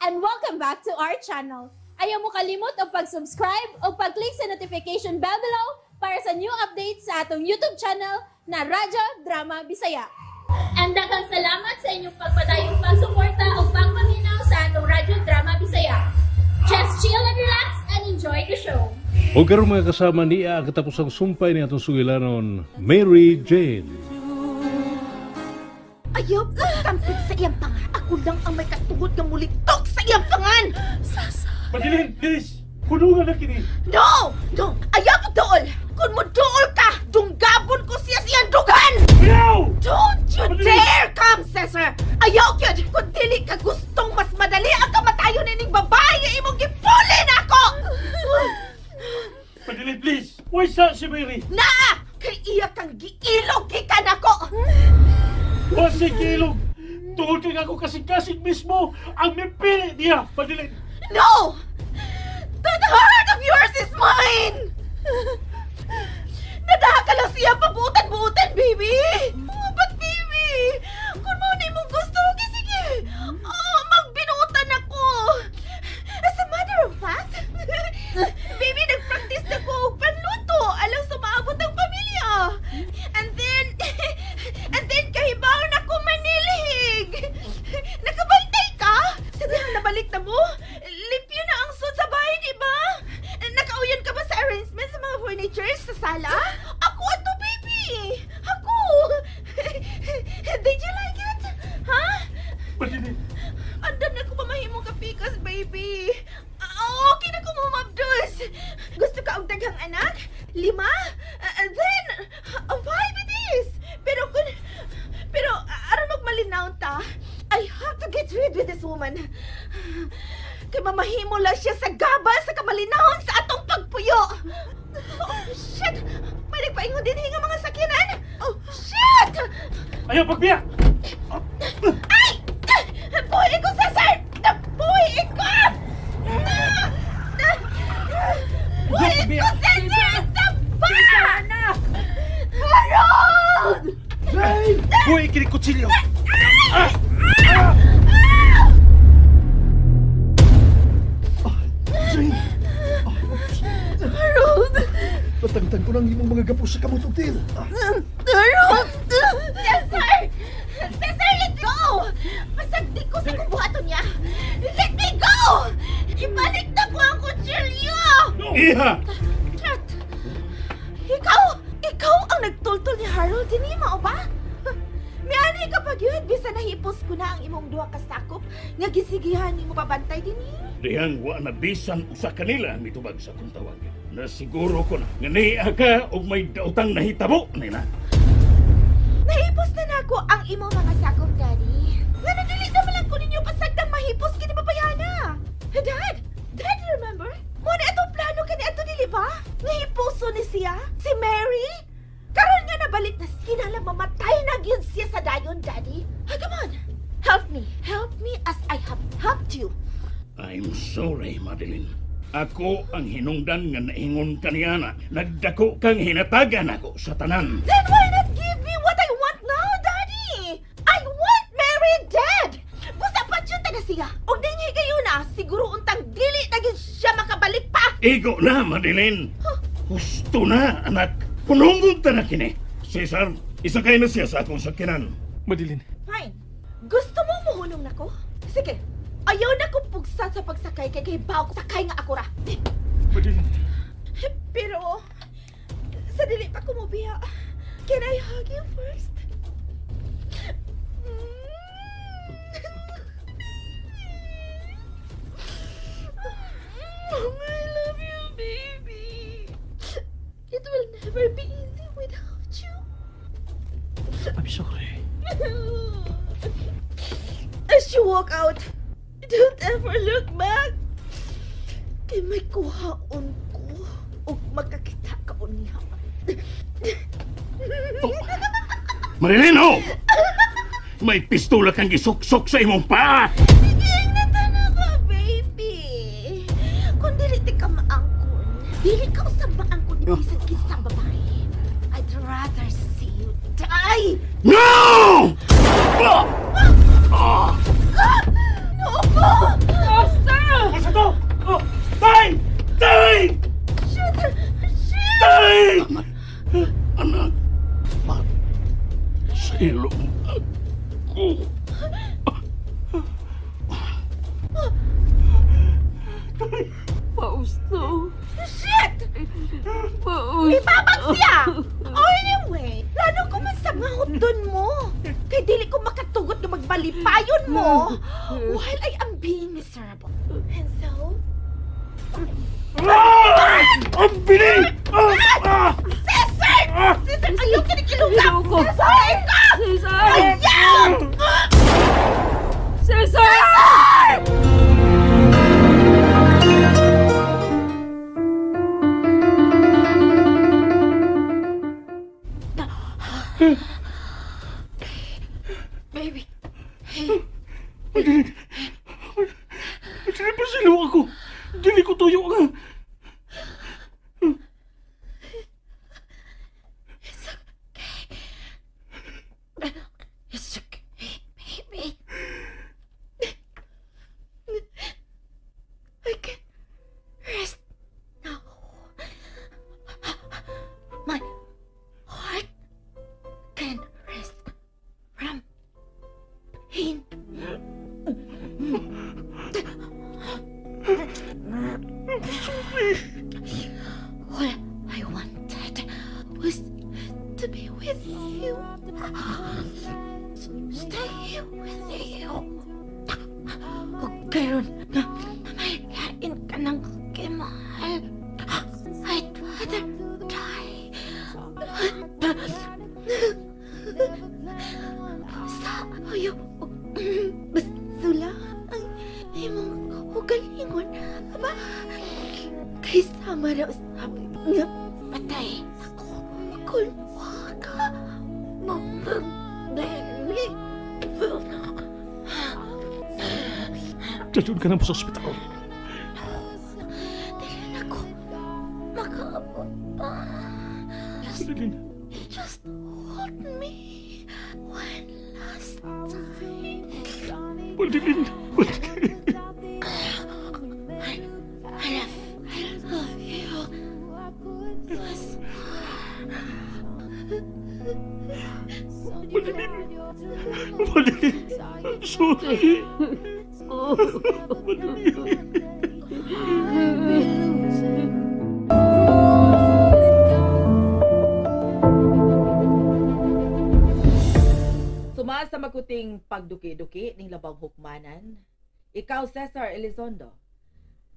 And welcome back to our channel. Ayaw mo kalimot og pag-subscribe o pag-click sa notification bell below para sa new updates sa atong YouTube channel na Radyo Drama Bisaya. And daghang salamat sa inyong pagpadayong pagsuporta o pagpaminaw sa atong Radyo Drama Bisaya. Just chill and relax and enjoy the show. O karon, mga kasama, niya ang katapusang sumpay ni atong sugilanon, Mary Jane. Ayaw pagsampit sa iyang pangan. Ako lang ang may katungod nga mulitok sa iyang pangan. Madeline, please! Hunungan na kini! No! No! Ayaw pagduol! Kung muduol ka, dunggabon ko siya sa iyang dughan! Ayaw! Don't you dare come, Cesar! Ayaw gyud! Kung dili ka gustong mas madali ang kamatayon nining babae nga imong gipuli nako! Madeline, please! Why sa si Mary? Naa! Kay iya kang giilog gikan ako! Wa si Gilog! Tungod kay ako kasing-kasing mismo ang mipili niya, Madeline! No! That heart of yours is mine! Nadaha ka lang siya pabutan-butan, baby! Oh, but baby, kung mao na imong gusto, okay, sige. Oh, magbinuutan ako. As a matter of fact, baby, nag-practice na ko og panluto alang sa maabot ang pamilya. And then, kahibaw na ko manilhig. Nakabantay ka? Sa dihang nabalik na mo, limpyo na ang sud sa bahay, di ba? Nakauyon ka ba sa arrangement sa mga furnitures sa sala? Ako ato, baby! Ako! Did you like it? Ha? Madeline! Andam na ko pamahimong kapikas, baby. Ah, okay na ko mamabdos. Gusto ka og daghang anak? Lima? Then, five it is. Pero aron magmalinaw ta, I have to get rid with this woman. Kay mamahimo lang siya sa gabal sa kamalinahon sa atong pagpuyo. Oh, shit! May nagpaingon din nga mga sakyanan. Oh, shit! Ayaw pagbiya! Ay! Buhi ko, Cesar! Buhi ko! Buhi ko, Cesar! Saba! Harold! Buhi kini kutsilyo! Ay! Jane! Harold! Natangtang ko ng imong mga gapos sa kamot ug tiil. Harold! Cesar! Cesar, let go! Pasagdi ko sa kong buhaton niya! Let me go! Ibalik na ko ang kutsilyo! Iha! Kat! Ikaw! Ikaw ang nagtultol ni Harold dinhi, mao ba? Miani ka pag yun, bisan nahipos ko na ang imong duha ka sakop nga gisigihan nimo pabantay dinhi. Dihang wa na bisan usa kanila mitubag sa akong tawag. Nasiguro ko na nga niya ka og may daotang nahitabo nila. Nahipos na nako ang imong mga sakop, Daddy. Nga nadili na man lang ko ninyo pasagdang mahipos kini babayana. Dad! Dad, you remember? Mao na atong plano kani ato, dili ba? Nga hiposo ni siya, si Mary. Karon nga nabalik na kinahanglan mamatay na gyud siya sa dayon, Daddy. Ah, come on. Help me. Help me as I have helped you. I'm sorry, Madeline. Ako ang hinungdan nga naingon kaniya na nagdako kang hinatagan ako sa tanan. Then why not give me what I want now, Daddy? I want Mary dead! Busa patyon ta na siya. Og ning higayuna, siguro untang dili na gyud siya makabalik pa. Igo na, Madeline. Husto na, anak. Punungon ta na kini. Cesar, isakay na siya sa akong sakyanan. Madeline, Fine. Gusto mo muhunong nako? Sige. Ayaw na kong pugsan sa pagsakay kay kahibaw ko sakay nga ako ra. Madeline. Pero sa dili pa ko mobiya, can I hug you first? I love you, baby. It will never be easy without you. I'm sorry. As you walk out, don't ever look back. Kay may kuhaon ko ug magkakita ka unya. Madeline, oh! May pistola kang gisuksok sa imong paa! Giingnan na ka, baby. Kung dili ti ka maangkon, dili ka usab maangkon ni bisan kinsang babae. I'd rather see you die. No! No ko! ko. Fausto. Shit! Fausto. Ibabag siya! Oh, anyway, plano ko man sa mga hutdon mo. Kay dili ko makatugot na magbalipayon mo while I am being miserable. And so... Ang bili! Cesar! Cesar, ayaw ka ng ilugap! Cesar! Cesar! Ayaw! Cesar! Cesar! Baby. Hey. Madeline. Madeline, pasilo ako. Dili ko tuyo nga. It's okay. It's okay, baby. I can rest now. My heart can rest from pain. All I wanted was to be with you. Stay with you. Ug karon nga may lain ka ng kimahal. I'd rather die. Sa ayaw, basula ang imong ugalingon. Aba, kaysa marausap nga patay ako kung waka mababili. Dadun ka na po sa ospital. Dili na ko makaabot pa. Madeline. Just hold me one last time. Madeline. Madeline. I love you. Was Madeline. Madeline. I'm sorry. Madeline. Suma sa makuting pagduki-duki ning labang hukmanan, ikaw Cesar Elizondo,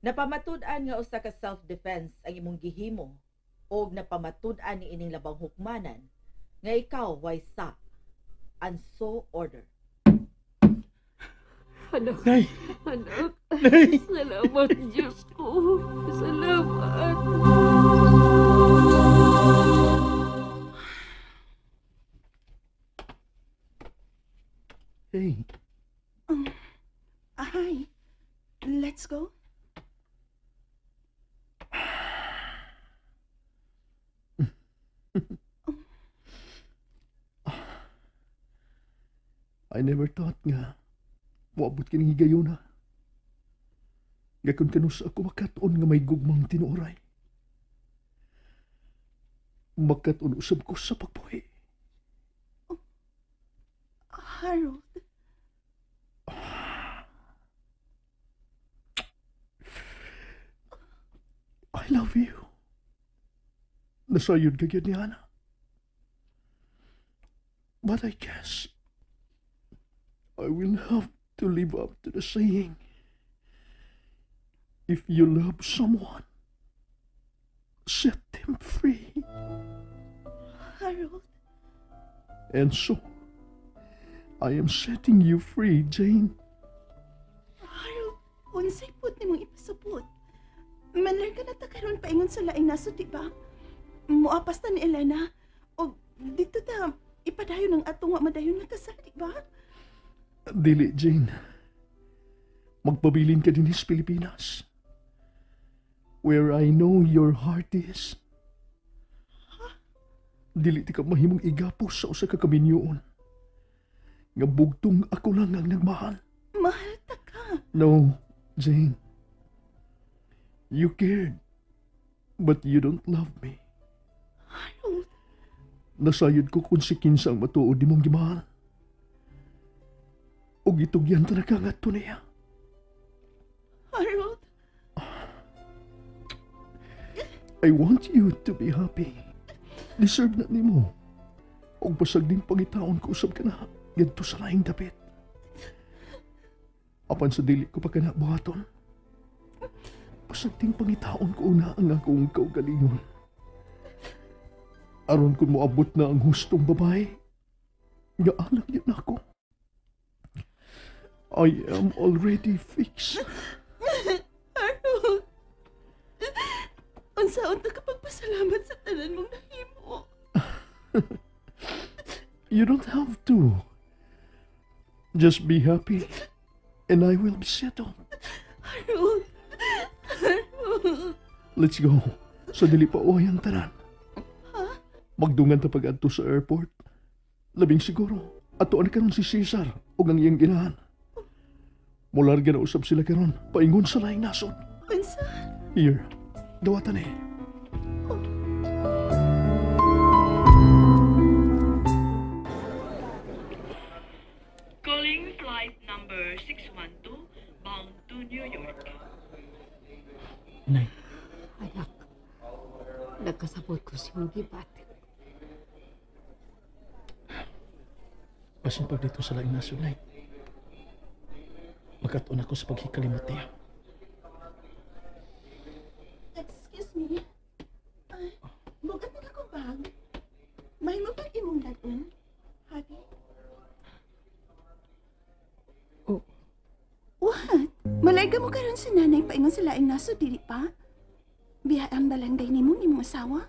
napamatud-an nga usa ka self-defense ang imong gihimo og napamatud-an ni ining labang hukmanan nga ikaw way sa and so order. Anak, Nay. anak. Nay. Salamat, Diyos ko. Salamat. Hey. Hi. Let's go. I never thought nga moabot kining higayuna. Nga kung kanus ako makatuon nga may gugmang tinuoray. Makatuon usab ko sa pagbuhi. Harold. I love you. Nasayod ka gyud ni Ana. But I guess I will have to live up to the saying, if you love someone, set them free. Harold. And so, I am setting you free, Jane. Harold, unsay put nimong ipasabot? Manler ka na ta karon paingon sa laing nasod, di ba? Muapas ta ni Elena. O dito ta ipadayon ang atong wa madayon nga kasal, di ba? Dili, Jane. Magpabilin ka din sa Pilipinas, where I know your heart is. Huh? Dili ti ka mahimong igapos sa usa ka kaminyoon. Nga bugtong ako lang ang nagmahal. Mahal ta ka. No, Jane. You cared, but you don't love me. Harold. Nasayod ko kung si Kinsa ang matuod di mong gimahal. Ug itugyan talaga ngadto niya. Harold. I want you to be happy. Deserve na nimo. Og basag din pangitaon ko usab ka na ngadto sa laing dapit. Apan sa dili ko pa kana buhaton. Basag din pangitaon ko una ang akong kaugalingon. Aron kung moabot na ang hustong babae, nga alang yun ako. I am already fixed. Harold, unsaon ta kapagpasalamat sa tanan mong nahimo? You don't have to. Just be happy, and I will be settled. Harold, Harold. Let's go. Sa dili pa uhay ang tanan. Magdungan ta pag-adto sa airport. Labing siguro, atoan karon si Cesar ug ang iyang ginahan. Mularga na usab sila karon, paingon sa laing nasod. Unsa? Here, dawatan eh. Calling flight number 612, bound to New York. Nay. Anak, nagkasabot ko si mong gibati. Basin pag dito sa laing nasod, Nay. Magkatuon ako sa paghikalimot niya. Excuse me. Ay, bugat na akong bag. May mo bang imong dadon? Happy? Oh. What? Malarga mo karon si nanay paingon sa laing nasod, dili pa? Biya ang balanday nimo nimong asawa?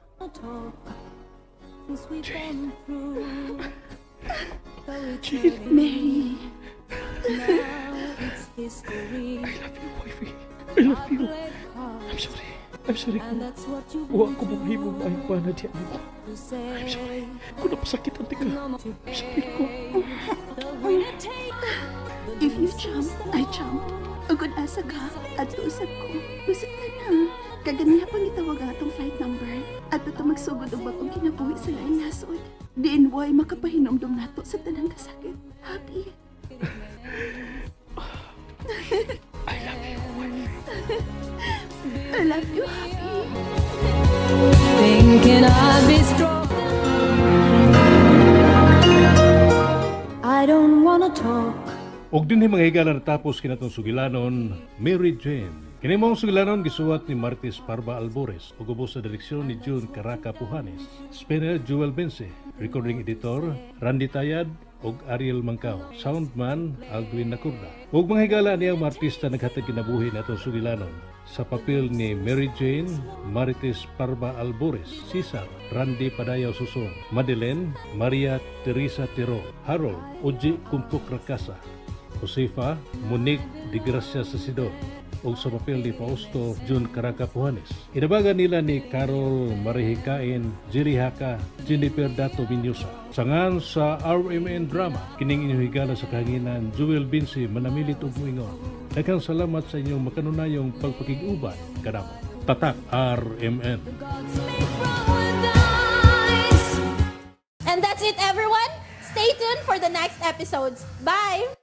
Jane. Jane. Mary. I love you, wifey. I love you. I'm sorry. I'm sorry. Wa ko mamahimong maayong bana diyan mo. I'm sorry. Kung napasakitan ti ka. I'm sorry ko. If you jump, I jump. Ugod asa ka, adto usab ko. Usab ka na. Kaganiha pang gitawag ang atong flight number. Adto ta magsugod og bag-ong kinabuhi sa laing nasod. Diin way makapahinomdom nato sa tanang kasakit. Happy. I love you, wife. I love you, Happy. Thinking I'd be strong. I don't wanna talk. Og dinhi mga higala natapos kinatong sugilanon, Mary Jane. Kini mong sugilanon gisuwat ni Martis Parba Albores ug ubos sa direksyon ni June Caraca Puhanes. Spinner Jewel Bense, recording editor Randy Tayad ug Ariel Mangkao, soundman Aldwin Nakurda. Ug mga higala niyang mga artista naghatag kinabuhi natong sugilanon. Sa papel ni Mary Jane, Marites Parba Albores, Cesar, Randy Padayaw Suson, Madeleine, Maria Teresa Tiro, Harold, Oji Kumpuk Rakasa, Josefa, Monique Di Gracia Sasidor, ug sa papel ni Fausto June Caraca Puhanes. Inabagan nila ni Carol Marihikain, Jerry Haka, Jennifer Dato Minyusa. Sangan sa RMN Drama, kining inyong higala sa kahanginan, Jewel Binsi, manamilit ug moingon. Daghang salamat sa inyong makanunayong pagpakig-uban kanamo. Tatak RMN. And that's it, everyone. Stay tuned for the next episodes. Bye!